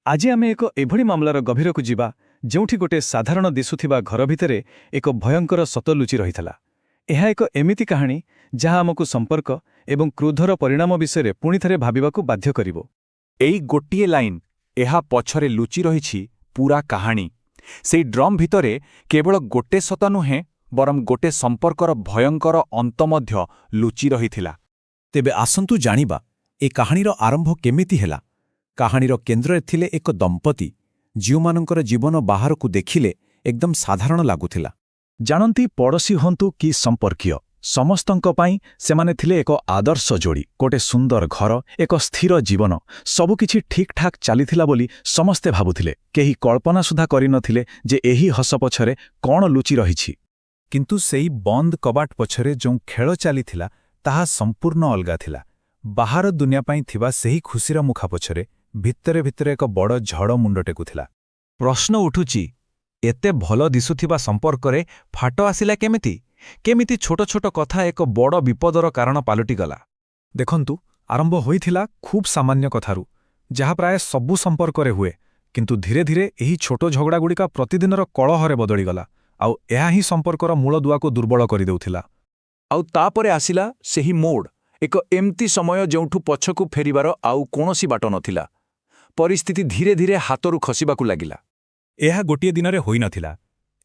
ଆଜି ଆମେ ଏକ ଏଭଳି ମାମଲାର ଗଭୀରକୁ ଯିବା, ଯେଉଁଠି ଗୋଟେ ସାଧାରଣ ଦିଶୁଥିବା ଘର ଭିତରେ ଏକ ଭୟଙ୍କର ସତ ଲୁଚି ରହିଥିଲା। ଏହା ଏକ ଏମିତି କାହାଣୀ ଯାହା ଆମକୁ ସମ୍ପର୍କ ଏବଂ କ୍ରୋଧର ପରିଣାମ ବିଷୟରେ ପୁଣିଥରେ ଭାବିବାକୁ ବାଧ୍ୟ କରିବ। ଏଇ ଗୋଟିଏ ଲାଇନ୍, ଏହା ପଛରେ ଲୁଚି ରହିଛି ପୁରା କାହାଣୀ। ସେଇ ଡ୍ରମ୍ ଭିତରେ କେବଳ ଗୋଟେ ସତ ନୁହେଁ, ବରଂ ଗୋଟେ ସମ୍ପର୍କର ଭୟଙ୍କର ଅନ୍ତ ମଧ୍ୟ ଲୁଚି ରହିଥିଲା। ତେବେ ଆସନ୍ତୁ ଜାଣିବା, ଏ କାହାଣୀର ଆରମ୍ଭ କେମିତି ହେଲା। କାହାଣୀର କେନ୍ଦ୍ରରେ ଥିଲେ ଏକ ଦମ୍ପତି, ଯେଉଁମାନଙ୍କର ଜୀବନ ବାହାରକୁ ଦେଖିଲେ ଏକଦମ ସାଧାରଣ ଲାଗୁଥିଲା। ଜାଣନ୍ତି, ପଡ଼ୋଶୀ ହୁଅନ୍ତୁ କି ସମ୍ପର୍କୀୟ, ସମସ୍ତଙ୍କ ପାଇଁ ସେମାନେ ଥିଲେ ଏକ ଆଦର୍ଶ ଯୋଡ଼ି। ଗୋଟେ ସୁନ୍ଦର ଘର, ଏକ ସ୍ଥିର ଜୀବନ, ସବୁକିଛି ଠିକ୍ଠାକ୍ ଚାଲିଥିଲା ବୋଲି ସମସ୍ତେ ଭାବୁଥିଲେ। କେହି କଳ୍ପନା ସୁଦ୍ଧା କରିନଥିଲେ ଯେ ଏହି ହସ ପଛରେ କ'ଣ ଲୁଚି ରହିଛି। କିନ୍ତୁ ସେଇ ବନ୍ଦ କବାଟ ପଛରେ ଯେଉଁ ଖେଳ ଚାଲିଥିଲା, ତାହା ସମ୍ପୂର୍ଣ୍ଣ ଅଲଗା ଥିଲା। ବାହାର ଦୁନିଆ ପାଇଁ ଥିବା ସେହି ଖୁସିର ମୁଖା ପଛରେ ଭିତରେ ଭିତରେ ଏକ ବଡ଼ ଝଡ଼ ମୁଣ୍ଡ ଟେକୁଥିଲା। ପ୍ରଶ୍ନ ଉଠୁଛି, ଏତେ ଭଲ ଦିଶୁଥିବା ସମ୍ପର୍କରେ ଫାଟ ଆସିଲା କେମିତି? କେମିତି ଛୋଟ ଛୋଟ କଥା ଏକ ବଡ଼ ବିପଦର କାରଣ ପାଲଟିଗଲା? ଦେଖନ୍ତୁ, ଆରମ୍ଭ ହୋଇଥିଲା ଖୁବ୍ ସାମାନ୍ୟ କଥାରୁ, ଯାହା ପ୍ରାୟ ସବୁ ସମ୍ପର୍କରେ ହୁଏ। କିନ୍ତୁ ଧୀରେ ଧୀରେ ଏହି ଛୋଟ ଝଗଡ଼ାଗୁଡ଼ିକ ପ୍ରତିଦିନର କଳହରେ ବଦଳିଗଲା, ଆଉ ଏହା ହିଁ ସମ୍ପର୍କର ମୂଳଦୁଆକୁ ଦୁର୍ବଳ କରିଦେଉଥିଲା। ଆଉ ତାପରେ ଆସିଲା ସେହି ମୋଡ଼, ଏକ ଏମିତି ସମୟ ଯେଉଁଠୁ ପଛକୁ ଫେରିବାର ଆଉ କୌଣସି ବାଟ ନଥିଲା। ପରିସ୍ଥିତି ଧୀରେ ଧୀରେ ହାତରୁ ଖସିବାକୁ ଲାଗିଲା। ଏହା ଗୋଟିଏ ଦିନରେ ହୋଇନଥିଲା।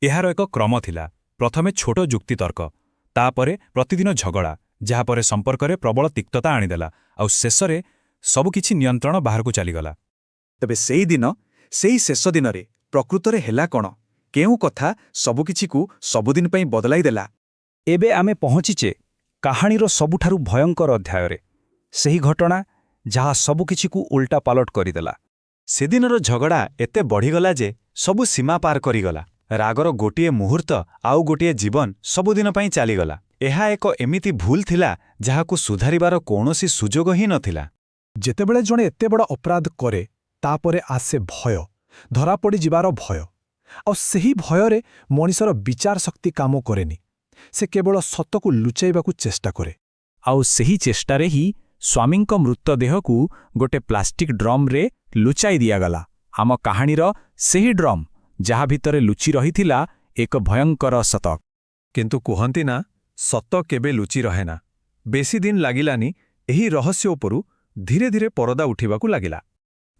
ଏହାର ଏକ କ୍ରମ ଥିଲା। ପ୍ରଥମେ ଛୋଟ ଯୁକ୍ତିତର୍କ, ତାପରେ ପ୍ରତିଦିନ ଝଗଡ଼ା, ଯାହାପରେ ସମ୍ପର୍କରେ ପ୍ରବଳ ତିକ୍ତତା ଆଣିଦେଲା, ଆଉ ଶେଷରେ ସବୁକିଛି ନିୟନ୍ତ୍ରଣ ବାହାରକୁ ଚାଲିଗଲା। ତେବେ ସେଇ ଦିନ, ସେଇ ଶେଷ ଦିନରେ ପ୍ରକୃତରେ ହେଲା କ'ଣ? କେଉଁ କଥା ସବୁକିଛିକୁ ସବୁଦିନ ପାଇଁ ବଦଳାଇ ଦେଲା? ଏବେ ଆମେ ପହଞ୍ଚିଛେ କାହାଣୀର ସବୁଠାରୁ ଭୟଙ୍କର ଅଧ୍ୟାୟରେ, ସେହି ଘଟଣା ଯାହା ସବୁକିଛିକୁ ଉଲ୍ଟାପାଲଟ କରିଦେଲା। ସେଦିନର ଝଗଡ଼ା ଏତେ ବଢ଼ିଗଲା ଯେ ସବୁ ସୀମା ପାର କରିଗଲା। ରାଗର ଗୋଟିଏ ମୁହୂର୍ତ୍ତ ଆଉ ଗୋଟିଏ ଜୀବନ ସବୁଦିନ ପାଇଁ ଚାଲିଗଲା। ଏହା ଏକ ଏମିତି ଭୁଲ ଥିଲା ଯାହାକୁ ସୁଧାରିବାର କୌଣସି ସୁଯୋଗ ହିଁ ନଥିଲା। ଯେତେବେଳେ ଜଣେ ଏତେ ବଡ଼ ଅପରାଧ କରେ, ତାପରେ ଆସେ ଭୟ, ଧରାପଡ଼ିଯିବାର ଭୟ। ଆଉ ସେହି ଭୟରେ ମଣିଷର ବିଚାର ଶକ୍ତି କାମ କରେନି। ସେ କେବଳ ସତକୁ ଲୁଚାଇବାକୁ ଚେଷ୍ଟା କରେ। ଆଉ ସେହି ଚେଷ୍ଟାରେ ହିଁ ସ୍ୱାମୀଙ୍କ ମୃତଦେହକୁ ଗୋଟେ ପ୍ଲାଷ୍ଟିକ୍ ଡ୍ରମ୍ରେ ଲୁଚାଇ ଦିଆଗଲା। ଆମ କାହାଣୀର ସେହି ଡ୍ରମ୍, ଯାହା ଭିତରେ ଲୁଚି ରହିଥିଲା ଏକ ଭୟଙ୍କର ସତ। କିନ୍ତୁ କୁହନ୍ତି ନା, ସତ କେବେ ଲୁଚି ରହେନା। ବେଶୀ ଦିନ ଲାଗିଲାନି, ଏହି ରହସ୍ୟ ଉପରୁ ଧୀରେ ଧୀରେ ପରଦା ଉଠିବାକୁ ଲାଗିଲା।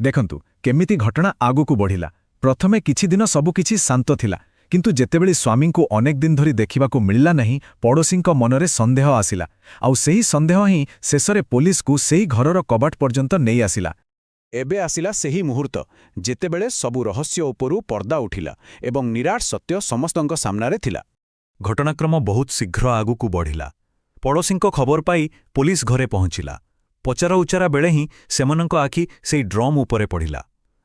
ଦେଖନ୍ତୁ କେମିତି ଘଟଣା ଆଗକୁ ବଢ଼ିଲା। ପ୍ରଥମେ କିଛି ଦିନ ସବୁକିଛି ଶାନ୍ତ ଥିଲା। କିନ୍ତୁ ଯେତେବେଳେ ସ୍ୱାମୀଙ୍କୁ ଅନେକ ଦିନ ଧରି ଦେଖିବାକୁ ମିଳିଲା ନାହିଁ, ପଡ଼ୋଶୀଙ୍କ ମନରେ ସନ୍ଦେହ ଆସିଲା। ଆଉ ସେହି ସନ୍ଦେହ ହିଁ ଶେଷରେ ପୋଲିସକୁ ସେହି ଘରର କବାଟ ପର୍ଯ୍ୟନ୍ତ ନେଇ ଆସିଲା। ଏବେ ଆସିଲା ସେହି ମୁହୂର୍ତ୍ତ, ଯେତେବେଳେ ସବୁ ରହସ୍ୟ ଉପରୁ ପର୍ଦ୍ଦା ଉଠିଲା ଏବଂ ନିରାଟ ସତ୍ୟ ସମସ୍ତଙ୍କ ସାମ୍ନାରେ ଥିଲା। ଘଟଣାକ୍ରମ ବହୁତ ଶୀଘ୍ର ଆଗକୁ ବଢ଼ିଲା। ପଡ଼ୋଶୀଙ୍କ ଖବର ପାଇ ପୋଲିସ ଘରେ ପହଞ୍ଚିଲା। ପଚରାଉଚରା ବେଳେ ହିଁ ସେମାନଙ୍କ ଆଖି ସେଇ ଡ୍ରମ୍ ଉପରେ ପଡ଼ିଲା।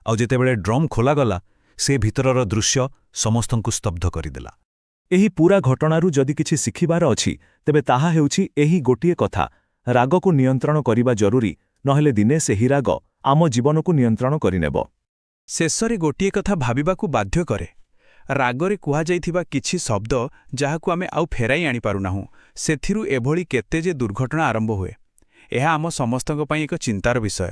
ଆଉ ଯେତେବେଳେ ଡ୍ରମ୍ ଖୋଲାଗଲା, ସେ ଭିତରର ଦୃଶ୍ୟ ସମସ୍ତଙ୍କୁ ସ୍ତବ୍ଧ କରିଦେଲା। ଏହି ପୂରା ଘଟଣାରୁ ଯଦି କିଛି ଶିଖିବାର ଅଛି, ତେବେ ତାହା ହେଉଛି ଏହି ଗୋଟିଏ କଥା: ରାଗକୁ ନିୟନ୍ତ୍ରଣ କରିବା ଜରୁରୀ, ନହେଲେ ଦିନେ ସେହି ରାଗ ଆମ ଜୀବନକୁ ନିୟନ୍ତ୍ରଣ କରିନେବ। ଶେଷରେ ଗୋଟିଏ କଥା ଭାବିବାକୁ ବାଧ୍ୟ କରେ। ରାଗରେ କୁହାଯାଇଥିବା କିଛି ଶବ୍ଦ, ଯାହାକୁ ଆମେ ଆଉ ଫେରାଇ ଆଣିପାରୁନାହୁଁ, ସେଥିରୁ ଏଭଳି କେତେ ଯେ ଦୁର୍ଘଟଣା ଆରମ୍ଭ ହୁଏ। ଏହା ଆମ ସମସ୍ତଙ୍କ ପାଇଁ ଏକ ଚିନ୍ତାର ବିଷୟ।